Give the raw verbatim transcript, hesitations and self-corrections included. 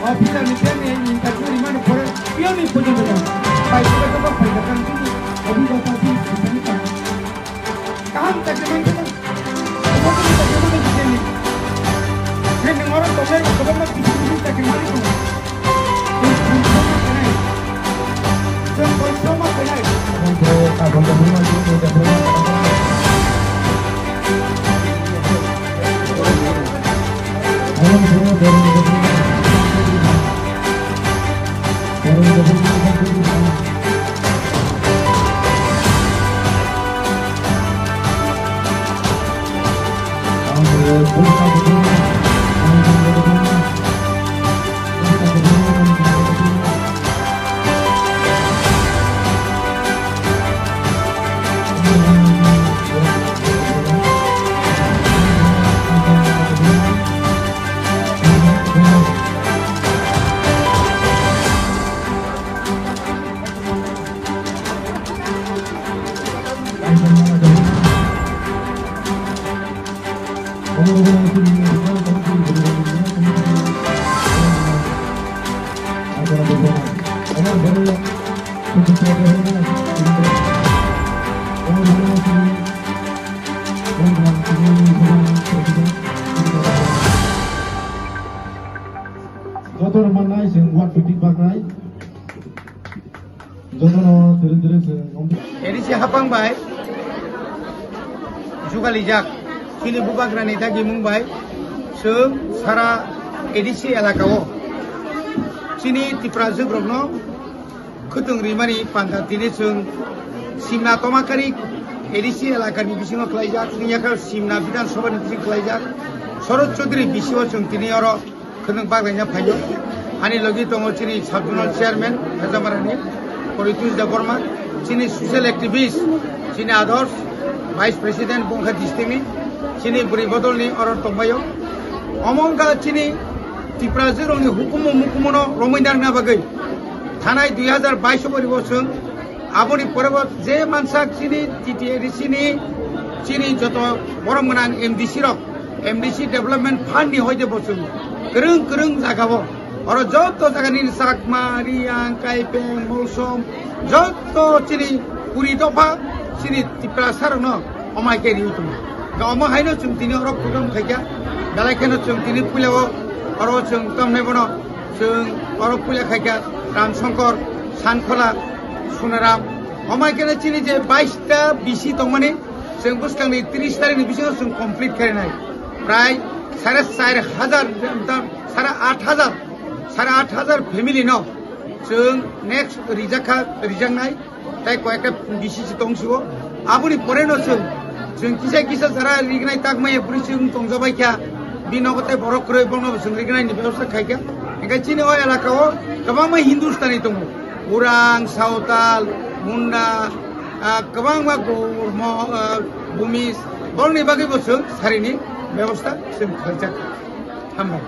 Officer ni tei ni interview ni mani pore pio ni puji puji. Pai puji puji pai puji puji. Obi jota puji puji puji. Kaham chakri man khe. Obo ni chakri man khe ni. Ni ni ngoro to le ko ma puji puji chakri man khe. Ni puji puji puji. Chwng koichoma khainai. Jotono mannai chwng one fifty baknai. Jotono diri diri chwng. A D C hapang bai jugalijak chini bubagrani dagimung bai chwng sara A D C elaka o chini Tipra jugrokno khwtwng rimani panda tini chwng Simna Tomakari A D C elakani bisingo khlaijak, wngya khe Simna Bidhan Sabhani bisingo khlaijak, Sharad Chaudhary B C O chwng tini oro khwnwi baglaina phaio. Ani logi tongo chini sub-zonal chairman Hajamarani, Poritush Debbarma, chini social activist, chini Adarsh, vice president Bongkha district ni, chini bwrwi bodol ni oro tongbaio. Omo wngkha chini Tiprajwk rokni hukumu mukumu no romwi narwkna bagwi thanai dui hazar bais o bwrwi bo chwng Aboni pore bo je mansak chini T T A D C ni chini joto borom gwnang M D C rok, M D C Development Fund ni hoide bo chwng kwrwng kwrwng jaga o oro joto jaga ni Chakma, Riyang, Kaipeng, Molsom joto chini kuri dopha chini Tiprasa rok no omai khe riwi tongo. Ga omo haino chwng tini oro program khaikha, belai kheno chwng tini puila o oro chwng tamni bono Chwng oro puila khaikha Ram Shankar, Sankhola, Sunaram. Omo hai kheno chini je bais ta B C tongmani, chwng bwskangni tris tarikni bisingo chwng complete khainai. Prai sare char hajar, sare aat hajar, sare aat hajar family no chwng next rijakha, rijaknai. Tai koyekta B C C tong sio. Aboni pore no chwng, chwng kisa kisa jara rignai takmaya bwrwi chwng tongjabai kha. Bini nogo tai borok kwrwi bono chwng rignai ni bebosta khai kha. Hingke chini o elaka o kwbangma Hindustani tongo. Urang, Sawtal, Munda, ah, kwbangma Gormo, ah, Bumis, borokni bagwi bo chwng sarini bebosta chwng khlaijak. Hambai.